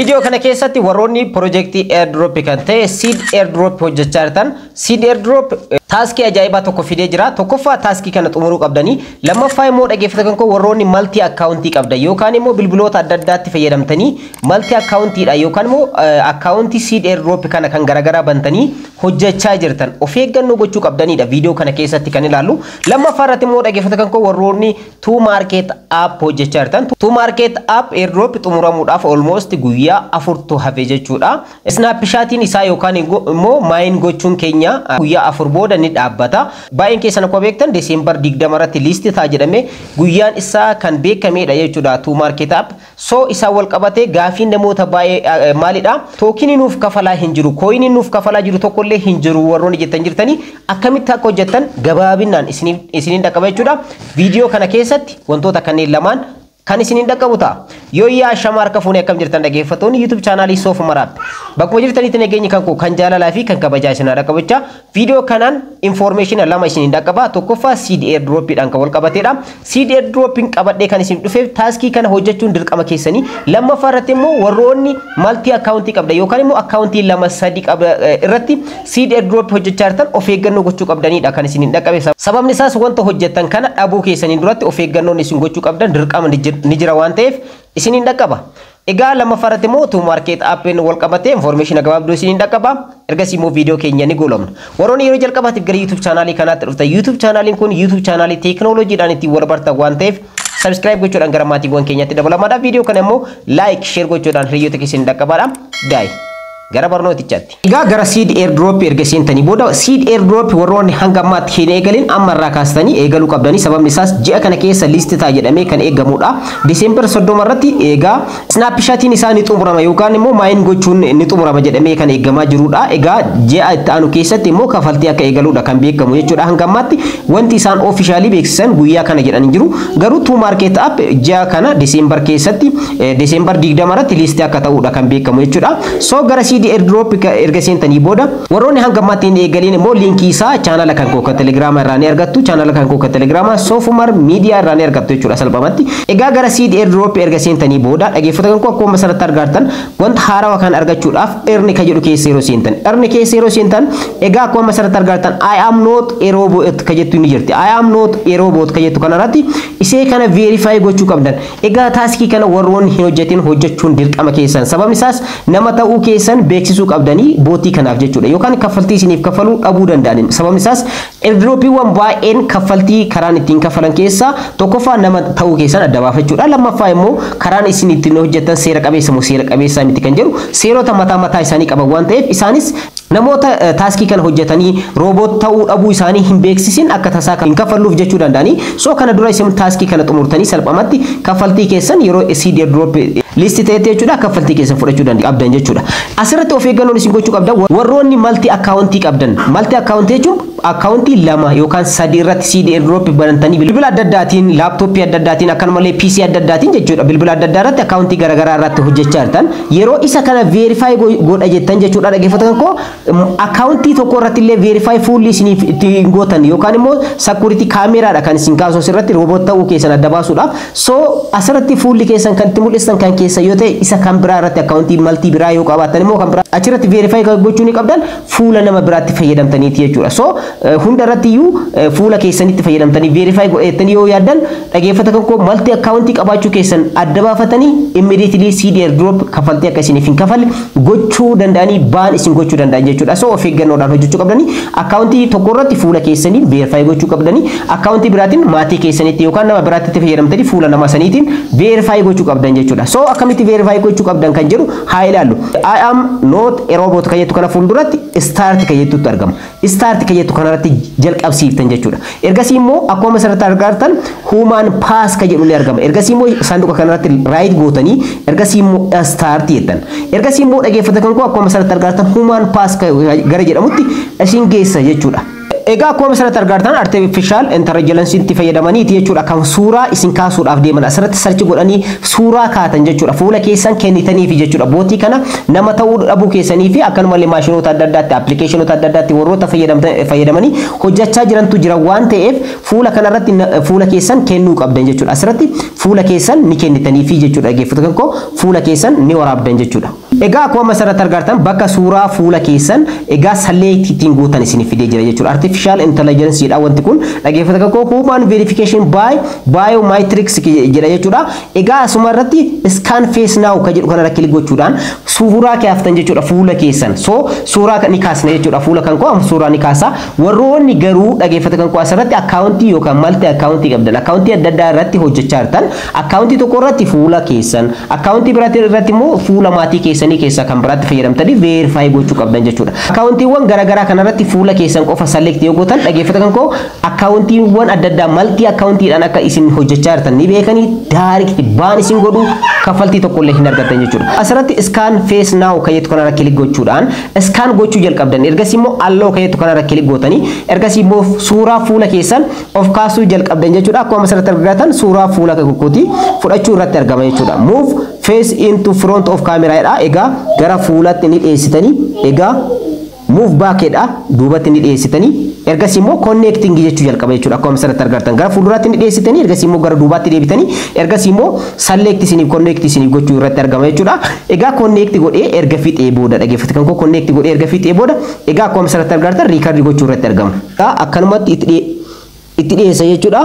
Viidiyoo kana keessatti warroonni piroojeektii airdrop kan ta'e Seed Airdrop hojjechaa jirtan, Seed Airdrop taskii ajaa'ibaa tokko fidee jira. Tokkoffaa, taskii kana xumuruu qabdanii. Lammaffaa immoo, dhaggeeffattoota koo, warroonni multi accountii qabdan yookaan immoo bilbiloota adda addaatti fayyadamtanii multi accountiidha yookaan immoo accountii Seed Airdrop kana kan garaagaraa bantanii hojjechaa jirtan of eeggannoo gochuu qabdanidha viidiyoo kana keessatti kan ilaallu. Lammaffaa irratti immoo, dhaggeeffattoota koo, warroonni Tomarket app hojjechaa jirtan, Tomarket app airdrop xumuramuudhaaf almost guyyaa 4tu hafe jechuudha. Snapshotiin isaa yookaan immoo mine gochuun keenya guyyaa 4 booda ni dhaabbata. Baay'een keessan akkuma beektan December 20 irratti list ta'a jedhamee guyyaan isaa kan beekamedha jechuudha Tomarket app. So isaan wal qabatee gaafiin namoota baay'ee maalidha? Tokenii nuuf kafalaa hin jiru, coinii nuuf kafalaa jiru tokkollee hin jiru warroonni jettan jirtanii, akkamitti akka hojjettan gabaabinaan isiniin dhaqqaba jechuudha. Viidiyoo kana keessatti wantoota kanneen lamaan kan isiniin dhaqqabu ta'a. Yoo yaa shama harka fuunee, akkam jirtan dhaggeeffattoonni YouTube channelii Soof Maraab? Bakkuma jirtanitti nageenyi kan koo kan jaalalaa fi kan kabajaa isin dhaqqabachaa, viidiyoo kanaan information lama isiniin dhaqqaba. Tokkoffaa, Seed Airdropiidhaan kan wal qabateedha. Seed Airdropiin qabadhee kan isin dhufeef taskii kana hojjechuun dirqama keessanii. Lammaffaa irratti immoo, warroonni multi accountii qabda yookaan immoo accountii lama sadi qabda irratti Seed Airdrop hojjechaa jirtan of eeggannoo gochuu qabdanidha kan isiniin dhaqqabe. Sababni isaas wanta hojjettan kana dhabuu keessaniin duratti of eeggannoon isin gochuu qabdan dirqama ni jira waan ta'eef isiniin dhaqqaba. Egaa lammaffaa irratti immoo Tomarket appiin wal qabatee information gabaabduu isiniin dhaqqaba. Ergasii immoo viidiyoo keenya ni goolabna. Warroonni yeroo jalqabaatiif gara YouTube channelii kanaatti dhuftan, YouTube channeliin kun YouTube channelii teekinooloojiidhaan ittiin wal bartan waan ta'eef subscribe gochuudhaan gara maatiiwwan keenyatti dabalamaadha. Viidiyoo kana immoo like, share gochuudhaan hiriyoota keessan dhaqqabaadha. Daa'e, gara barnootichaatti. Egaa gara Seed Airdrop erga seentanii booda, Seed Airdrop warroonni hanga ammaatti hin eegalin amma irraa kaastanii eegaluu qabdanii. Sababni isaas ji'a kana keessa list ta'a jedhamee kan eegamudha. December 30 irratti egaa snapshotiin isaa ni xumurama yookaan immoo mine gochuun ni xumurama jedhamee kan eegamaa jirudha. Egaa ji'a itti aanu keessatti immoo kafaltii akka eegaludha kan beekamu jechuudha. Hanga ammaatti wanti isaan officially beeksisan guyyaa kana jedhanii jiru. Garuu Tomarket app ji'a kana December keessatti, December 20 irratti list akka ta'udha kan beekamu jechuudha. So gara Seed Airdrop erga seentanii booda, warroonni hanga ammaatti hin eegaliin immoo linkii isaa channela kan koo kan Telegrama irraa ni argattu. Channela kan koo kan Telegrama Soofumar Miidiyaa irraa ni argattu jechuudha salphumatti. Egaa gara Seed Airdrop erga seentanii booda, dhaggeeffattoota kan koo, akkuma asirratti argattan wanta haarawaa kan argachuudhaaf earn ka jedhu keessa yeroo seentan, earn keessa yeroo seentan, egaa akkuma asirratti argattan "I am not a robot" ka jettu ni jirti. "I am not a robot" ka jettu kanarratti isee kana verify gochuu qabdan. Egaa taskii kana warroonni hin hojjetin hojjechuun dirqama keessan. Sababni isaas nama ta'uu keessan beeksisuu qabdanii botii kanaaf jechuudha. Yookaan kaffaltii isiniif kaffaluu dhabuu danda'an. Sababni isaas airdropiiwwan baay'een kaffaltii karaan ittiin kaffalan keessaa tokkoffaa nama ta'uu keessan adda baafachuudha. Lammaffaa immoo karaan isin ittiin hojjettan seera qabeessa moo seera qabeessaa miti kan jedhu seerota mataa mataa isaanii qaban waan ta'eef, isaanis namoota taskii kana hojjetanii robot ta'uu dhabuu isaanii hin beeksisin akka tasaa hin kaffalluuf jechuu danda'anii. So kana dura isin taskii kana xumurtanii salphumatti kaffaltii keessan yeroo Seed Airdrop list ta'etti jechuudha kaffaltii keessan fudhachuu qabdan jechuudha. Asirratti of eeggannoon isin gochuu qabdan, warroonni multi accountii qabdan. Multi accountii jechuun accountii lama yookaan sadii irratti Seed Airdrop banatanii bilbila adda addaatiin, laptopii adda addaatiin, akkanumallee PC adda addaatiin jechuudha, bilbila adda addaa irratti accountii garaagaraa irratti hojjechaa jirtan, yeroo isa kana verify godha jettan jechuudha, dhaggeeffattoota koo, accountii tokko irratti illee verify fuulli isiniif ittiin gootan yookaan immoo security cameradha kan isin kaasu asirratti robot ta'uu keessan adda baasuudhaaf. So asirratti fuulli keessan kan itti mul'isan kan keessa yoo ta'e, isa kan biraa irratti accountii multi biraa yoo qabaattan immoo kan biraa achirratti verify gochuu ni qabdan fuula nama biraatti fayyadamtaniiti jechuudha. So hunda irratti iyyuu fuula keessanitti fayyadamtanii verify godhettanii yoo yaaddan, dhaggeeffata kan koo, multi accountii qabaachuu keessan adda baafatanii immediately Seed Airdrop kaffaltii akka isiniif hin kafalle gochuu danda'anii baan isin gochuu danda'an jechuudha. So of eeggannoodhaan hojjechuu qabdanii. Accountii tokko irratti fuula keessanii verify gochuu qabdanii, accountii biraatiin maatii keessanitti yookaan nama biraatti fayyadamtanii fuula nama saniitiin verify gochuu qabdan jechuudha. So akkamitti verify gochuu qabdan kan jedhu haa ilaallu. "I am not a robot" kan jettu kana fuulduratti "start" kan jettutti argama. "Start" kan jettu kanarratti jalqabsiiftan jechuudha. Ergasii immoo akkuma asirratti argartan "human face" kan jedhu ni argama. Ergasii immoo saanduqa kanarratti right gootanii, ergasii immoo "start" jettan. Ergasii immoo, dhaggeeffata kan koo, akkuma asirratti argartan "human face" gara jedhamutti isin geessa jechuudha. Egaa akkuma asirratti argartan, artificial intelligence itti fayyadamaniiti jechuudha kan suuraa isin kaasuudhaaf deeman. Asirratti search godhanii suuraa kaatan jechuudha. Fuula keessan kennitaniif jechuudha. Bootii kana nama ta'uu dhabuu keessanii fi akkanumallee maashinoota adda addaatti, appilikeeshinoota adda addaatti warroota fayyadamanii hojjechaa jirantu jira waan ta'eef, fuula kanarratti fuula keessan kennuu qabdan jechuudha. Asirratti fuula keessan ni kennitaniifi jechuudha. Dhaggeeffattoota koo, fuula keessan ni waraabdan jechuudha. Egaa akkuma asirratti argartan, bakka suuraa fuula keessan egaa select ittiin gootan isin fidee jira jechuudha. Artificial intelligence dha wanti kun, dhaggeeffattoota koo. Human verification by biometrics jedha jechuudha. Egaa asuma irratti "scan face now" ka jedhu kanarra click gochuudhaan suuraa kaaftan jechuudha fuula keessan. So suuraa ni kaasna jechuudha, fuula kan koo suuraa ni kaasa. Warroonni garuu, dhaggeeffattoota kan koo, asirratti akkaawuntii yookaan multi akkaawuntii qabdan, akkaawuntii adda addaa irratti hojjechaa jirtan, akkaawuntii tokko irratti fuula keessan, akkaawuntii biraatti irratti immoo fuula maatii keessanii keessaa kan biraatti fayyadamtanii verify gochuu qabdan jechuudha. Akkaawuntiiwwan garaagaraa kanarratti fuula keessan qofa select yoo gootan, dhaggeeffattoota kan koo, akkaawuntiiwwan adda addaa multi akkaawuntiidhaan akka isin hojjechaa jirtan ni beekanii, direct ban isin godhu, kaffaltii tokkollee hin argattan jechuudha. Asirratti "scan face now" kan jettu kanarra click gochuudhaan scan gochuu jalqabdan. Ergasii immoo "allow" kan jettu kanarra click gootanii, ergasii immoo suuraa fuula keessan of kaasuu jalqabdan jechuudha. Akkuma asirratti argatan, suuraa fuula kooti fudhachuu irratti argama jechuudha. "Move face into front of camera" jedha. Egaa gara fuulatti ni dhiyeessitanii, egaa "move back" jedha, duubatti ni dhiyeessitanii, ergasii immoo "connecting" jechuu jalqaba jechuudha. Akkuma asirratti argartan, gara fuulduraatti ni dhiyeessitanii, ergasii immoo gara duubaatti deebitanii, ergasii immoo select isiniif connect isiniif gochuu irratti argama jechuudha. Egaa connect godhee erga fixee booda, dhaggeeffate kan koo, connect godhee erga fixee booda, egaa akkuma asirratti argartan record gochuu irratti argama. Akkanumatti itti dhiyeessa jechuudha.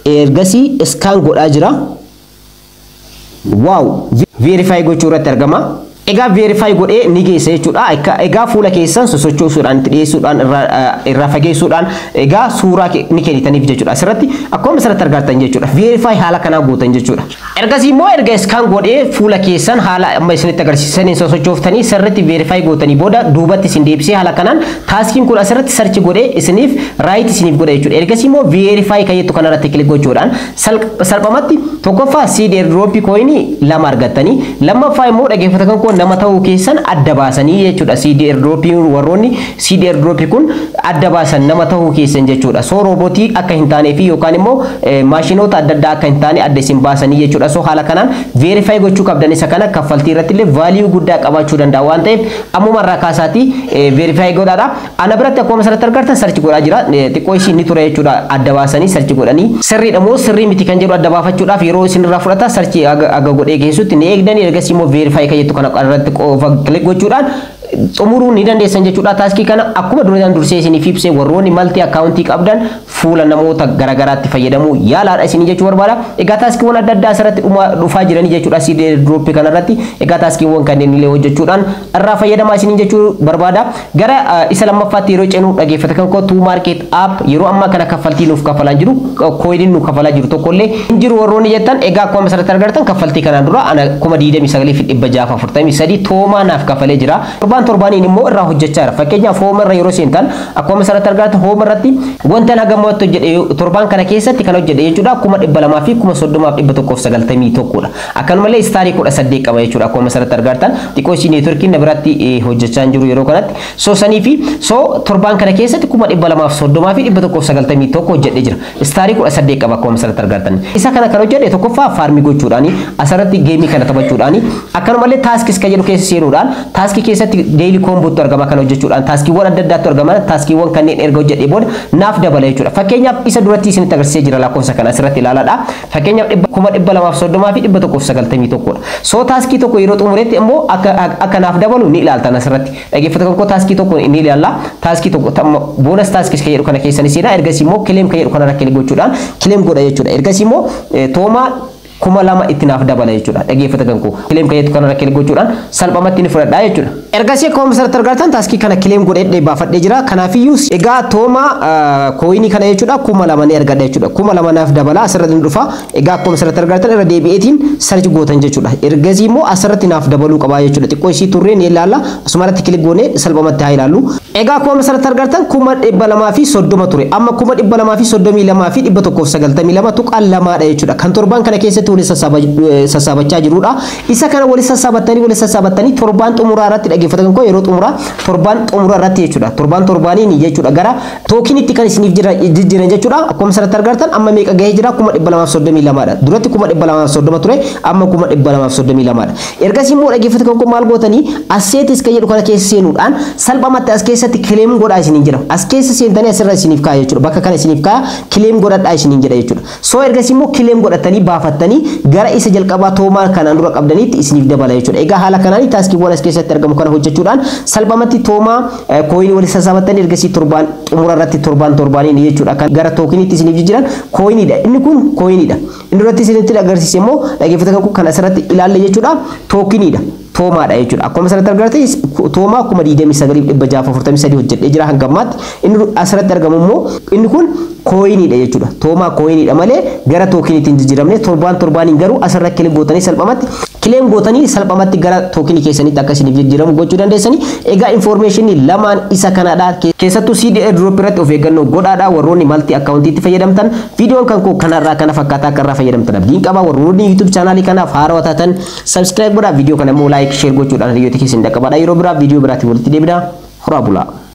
Ergasii scan godhaa jira. Wow, verify gochuu irratti argama. Egaa verify godhee ni geessa jechuudha. Egaa fuula keessan sosochoosuudhaan, itti dhiyeessuudhaan, irraa fageessuudhaan, egaa suuraa ni kennitaniif jechuudha. Asirratti akkuma asirratti argattan jechuudha. Verify haala kanaa gootan jechuudha. Ergasii immoo erga scan godhee fuula keessan haala amma isinitti agarsiisaniin sosochooftanii sirriitti verify gootanii booda, duubatti isin deebisee haala kanaan taaskiin kun asirratti search godhee isiniif right isiniif godha jechuudha. Ergasii immoo "verify" kan jettu kanarratti click gochuudhaan salphumatti tokkoffaa seed airdrop coinii lama argattanii, lammaffaa immoo, dhaggeeffatan koo, nama ta'uu keessan adda baasanii jechuudha. Seed airdrop, warroonni seed airdrop kun adda baasan nama ta'uu keessan jechuudha. So roobootii akka hin taanee fi yookaan immoo maashinoota adda addaa akka hin taane adda isin baasanii jechuudha. So haala kanaan verify gochuu qabdan. Isa kana kaffaltii irratti illee value guddaa qabaachuu danda'a waan ta'eef, ammuma irraa kaasaatii verify godhaadha. Ana biratti akkuma asirratti argartan search godhaa jira. Xiqqoo isin ni ture jechuudha, adda baasanii search godhanii sirriidha moo sirrii miti kan jedhu adda baafachuudhaaf yeroo isin irraa fudhata. Search aga godhee keessutti ni eegdanii, ergasii immoo "verify" kan jettu kana irratti qofa click gochuudhaan xumuruu ni dandeessan jechuudha. Taaskii kana akkuma duraan dursee isiniif ibsee, warroonni multi akkaawuntii qabdan fuula namoota garagaraatti fayyadamuu yaalaadha isinii jechuu barbaada. Egaa taaskiiwwan adda addaa asirratti dhufaa jiranii jechuudha seed airdrop kanarratti. Egaa taaskiiwwan kanneen illee hojjechuudhaan irraa fayyadamaa isinii jechuu barbaada. Gara isa lammaffaatti yeroo ceenu, dhaggeeffata kan koo, Tomarket app yeroo ammaa kana kaffaltii nuuf kaffalaa jiru, coiniin nuuf kaffalaa jiru tokkollee hin jiru warroonni jettan, egaa akkuma asirratti argartan kaffaltii kanaan dura ana 29,643 toomaa naaf kaffalee jira. Torbaan torbaaniin immoo irraa hojjechaa jira. Fakkeenyaaf, home irra yeroo seentan, akkuma asirratti argartan, home irratti wanta haga ammaatti hojjedhe, torbaan kana keessatti kan hojjedhe jechuudha, 230,191dha. Akkanumallee starii 18 qaba jechuudha. Akkuma asirratti argartan, xiqqoo ishii neetworkiin na biratti hojjechaa hin jiru yeroo kanatti. So sanii fi so torbaan kana keessatti 230,191 hojjedhe jira. Starii 18 qaba akkuma asirratti argartan. Isa kana kan hojjedhe tokkoffaa farmii gochuudhaani, asirratti gameii kana taphachuudhaani, akkanumallee tasks kan jedhu keessa seenuudhaan taskii keessatti daily combotu argama, kan hojjechuudhaan taaskiiwwan adda addaatu argama. Taaskiiwwan kanneen erga hojjedhee booda naaf dabala jechuudha. Fakkeenyaaf, isa duratti isinitti agarsiisee jira, lakkoofsa kana asirratti ilaalaadha. Fakkeenyaaf, 230,191dha. So taaskii tokko yeroo xumuretti immoo akka naaf dabalu ni ilaaltan asirratti. Dhaggeeffattoota koo, taaskii tokko ni ilaalla. Taaskii tokko bonus tasks kan jedhu kana keessa ni seenaa. Ergasii immoo "claim" kan jedhu kanarra click gochuudhaan claim godha jechuudha. Ergasii immoo toomaa 2000 itti naaf dabala jechuudha. Dhaggeeffata kan koo, "claim" kan jettu kanarra click gochuudhaan salphumatti ni fudhadhaa jechuudha. Ergasii akkuma asirratti argartan taaskii kana claim godhee baafadhee jira. Kanaafiyyuu egaa tooma coinii kana jechuudha 2000 ni argadha jechuudha. 2000 naaf dabala, asirratti ni dhufa. Egaa akkuma asirratti argartan irra deebi'eetiin search gootan jechuudha. Ergasii immoo asirratti naaf dabaluu qabaa jechuudha. Xiqqoo isii turree ni ilaalla. Asumarratti click goonee salphumatti haa ilaallu. Egaa akkuma asirratti argartan 230,000 ture. Amma 232,192.2dha jechuudha. Kan torbaan kana keessatti keessatti walitti sassaabachaa jirudha. Isa kana walitti sassaabattanii, walitti sassaabattanii, torbaan xumuraa irratti, dhaggeeffatan koo, yeroo xumuraa, torbaan xumuraa irratti jechuudha. Torbaan torbaaniin jechuudha gara tokenitti kan isiniif jijjiiran jechuudha. Akkuma asirratti argartan amma meeqa gahee jira? 232,000dha. Duratti 230,000 ture, amma 232,000dha. Ergasii immoo, dhaggeeffatan koo, maal gootanii? Assets kan jedhu kana keessa seenuudhaan salphumatti as keessatti claim godhaa isiniin jira. As keessa seentanii asirra isiniif kaaya jechuudha. Bakka kana isiniif kaaya, claim godhadhaa isiniin jedha jechuudha. So ergasii immoo claim godhatanii baafattanii gara isa jalqabaa toomaa kanaan dura qabdaniitti isiniif dabala jechuudha. Egaa haala kanaan taskiiwwan as keessatti argamu kana hojjechuudhaan salphumatti toomaa coinii walitti sassaabattanii, ergasii torbaan xumura irratti torbaan torbaaniin jechuudha kan gara tokeniitti isiniif jijjiiran coiniidha. Inni kun coiniidha. Inni duratti isinitti agarsiise immoo, dhaggeeffattoota, kan asirratti ilaalle jechuudha, tokeniidha. Toomaadha jechuudha. Akkuma asirratti argatan toomaa 29,643 hojjedhee jira hanga ammaatti. Inni asirratti argamu immoo inni kun coiniidha jechuudha. Toomaa coiniidha malee gara tokeniitti hin jijjiiramne. Torbaan torbaaniin garuu asirra claim gootanii, salphumatti claim gootanii, salphumatti gara tokenii keessanitti akka isiniif jijjiiramu gochuu dandeessanii. Egaa informationii lamaan isa kanadha. Keessattuu Seed airdrop irratti of eeggannoo godhaadha. Warroonni multi accountiitti fayyadamtan, viidiyoon kan koo kanarraa kana fakkaataa akka irraa fayyadamtan abdiin qaba. Warroonni YouTube channelii kanaaf haarawaa taatan subscribe godhaa. Viidiyoo kana immoo like, share gochuudhaan hiriyoota keessan dhaqqabadha. Yeroo biraa viidiyoo biraatti walitti deebina. Horaa bulaa.